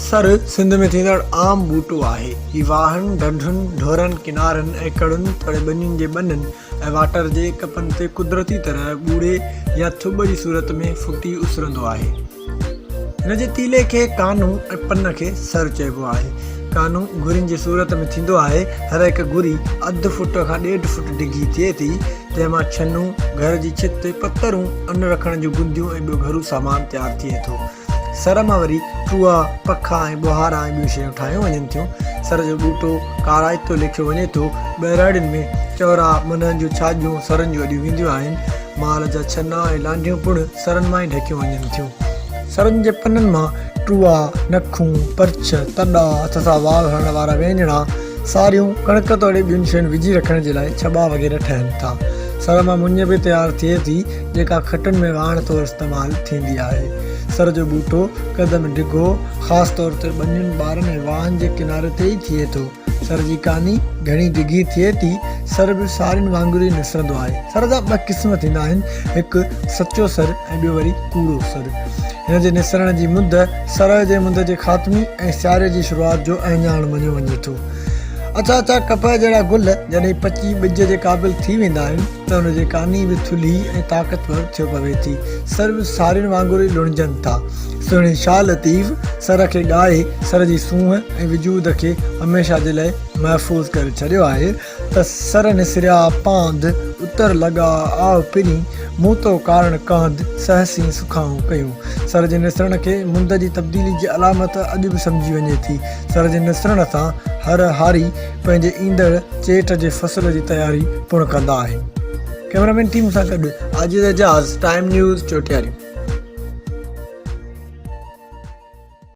سر سنڌ ۾ ٿيندڙ عام ٻوٽو آهي. هي واهن، ڍنڍن، ڍورن، ڪنارن ۽ ڪڙن توڙي ٻنين جي ٻنن ۽ واٽر جي ڪپن تي قدرتي طرح ٻوڙي يا ٿٻ جي صورت ۾ ڦٽي اسرندو آهي. هن جي تيلي کي ڪانو ۽ پن کي سر چئبو آهي. ڪانو گهرين جي صورت ۾ ٿيندو آهي. هر هڪ گهري اڌ فوٽ کان ڏيڍ فوٽ ڊگهي ٿئي ٿي، جنهن مان ڇنون، گهر جي ڇت، پترون، ان رکڻ جون گنديون ۽ ٻيو گهرو سامان تيار ٿئي ٿو. سر مان وري ٽوئا، پکا ۽ ٻوهارا ۽ ٻيون شيون ٺاهيون وڃن ٿيون. سر جو ٻوٽو ڪارائتو ليکيو وڃي ٿو. ٻهراڙين ۾ چؤرا، منهن جون ڇاڄون سرن جون اڏيون وينديون آهن. مال جا ڇنا ۽ لانڍيون پڻ سرن مان ئي ڍڪيون وڃن ٿيون. سرن جي پنن مان ٽوئا، نکون، پرڇ، تڏا، هٿ سان واء هڻڻ وارا وينجهڻا، ساريون، ڪڻڪ توڙي ٻين شين وجهي رکڻ جي لاء ڇٻا وغيره ٺهن ٿا. سر مان مڃ به تيار ٿئي ٿي. جيڪا کٽن ۾ واڻ طور استعمال ٿيندي آهي. سر جو ٻوٽو قد ۾ ڊگهو، خاص طور تي ٻنين، ٻارن ۽ واهن جي ڪناري تي ئي ٿئي ٿو. سر جي ڪاني گهڻي ڊگهي ٿئي ٿي. سر به سارين وانگر ئي نسرندو آهي. سر جا ٻه قسم ٿيندا آهن، هڪ سچو سر ۽ ٻيو وري ڪوڙو سر. هن جي نسرڻ جي مند سرء جي مند جي خاتمي ۽ سياري جي شروعات جو اهڃاڻ مڃيو وڃي ٿو. اڇا اڇا ڪپهه جهڙا گل جڏهن پچي ٻج جي قابل ٿي ويندا آهن، ته ان جي ڪاني به ٿلهي ۽ طاقتور ٿيو پوي ٿي. سر به سارين وانگر ئي لڻجن ٿا. سهڻي شاهه لطيف سر کي ڳائي سر جي سونهن ۽ وجود کي هميشه جي لاء محفوظ ڪري ڇڏيو آهي ته سر نسريا پاند، اتر لڳا آء پرين، مون تو ڪارڻ ڪانڌ، سهسين سکائون ڪيون. سر جي نسرڻ کي مند جي تبديلي جي علامت اڄ به سمجهي وڃي ٿي. سر جي نسرڻ سان هر هاري پنهنجي ايندڙ چيٽ جي فصل جي تياري پڻ ڪندا آهن. ڪئميرا مين ٽيم سان گڏ عاجز اعجاز، ٽائيم نيوز، چوٽياريون.